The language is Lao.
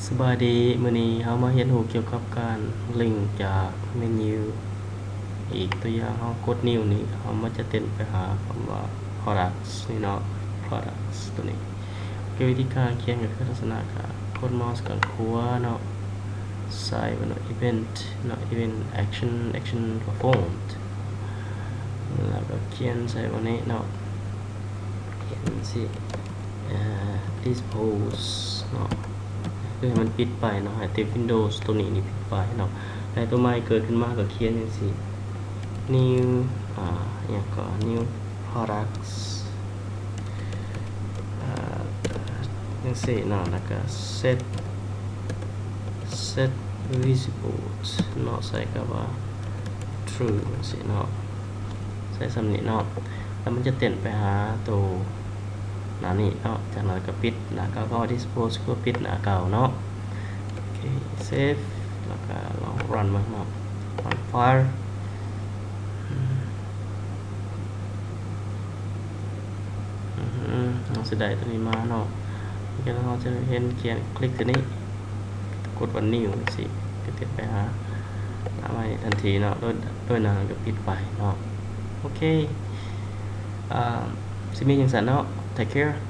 ສະບາຍດີ, ມື້ນີ້ເຮົາມາຮຽນຮູ້ກ່ຽວກັບການລິງຈາກເມນູ. ອີກຕົວຢ່າງ, ເຮົາກົດ New ນີ້, ເຮົາມັນຈະເຕັ້ນໄປຫາຄຳວ່າ Products ນີ້ເນາະ, Products ຕົວນີ້. ໂອເຄ, ວິທີການຂຽນກໍຄືລັກສະນະການກົດເມົາສ໌ຂ້າງຂວາເນາະ, ໃສ່ວ່າເນາະ Event ເນາະ, Event Action, Action Performed ແລ້ວກໍຂຽນໃສ່ວ່ານີ້ເນາະ, ຂຽນຈັ່ງຊີ້ ເອີ Dispose ເນາະ, ຄືໃຫ້ມັນປິດໄປເນາະ, ໃຫ້ Windows ຕົວນີ້ນີ້ປິດໄປເນາະ. ໃຫ້ຕົວໃໝ່ເກີດຂຶ້ນມາກໍຂຽນຈັ່ງຊີ້ New ອາ ຫຍັງກໍ New Products ອາ ຈັ່ງຊີ້ເນາະ, ແລ້ວກໍ Set Set Visible ເນາະ, ໃສ່ຄຳວ່າ True ຈັ່ງຊີ້ເນາະ, ໃສ່ສ່ຳນີ້ເນາະ. ແລ້ວມັນຈະເຕັ້ນໄປຫາໂຕໜ້ານີ້ເນາະ, ຈາກນັ້ນກໍປິດໜ້າເກົ່າ, ກໍ Dispose ກໍປິດໜ້າເກົ່າເນາະ. ໂອເຄ, Save ແລ້ວກໍລອງ Run ເບິ່ງເນາະ, Run File. ອືມ ເຮົາຊິໄດ້ຕົວນີ້ມາເນາະ, ແລ້ວເຮົາຈະເຫັນຂຽນຄລິກຕົວນີ້, ກົດວ່າ New ຈັ່ງຊີ້ ກໍເຕັ້ນໄປຫາໜ້າໃໝ່ທັນທີເນາະ, ໂດຍ ໂດຍໜ້າກໍປິດໄປເນາະ. ໂອເຄ, ອາ ຊິມີຈັ່ງຊັ້ນເນາະ, Take care.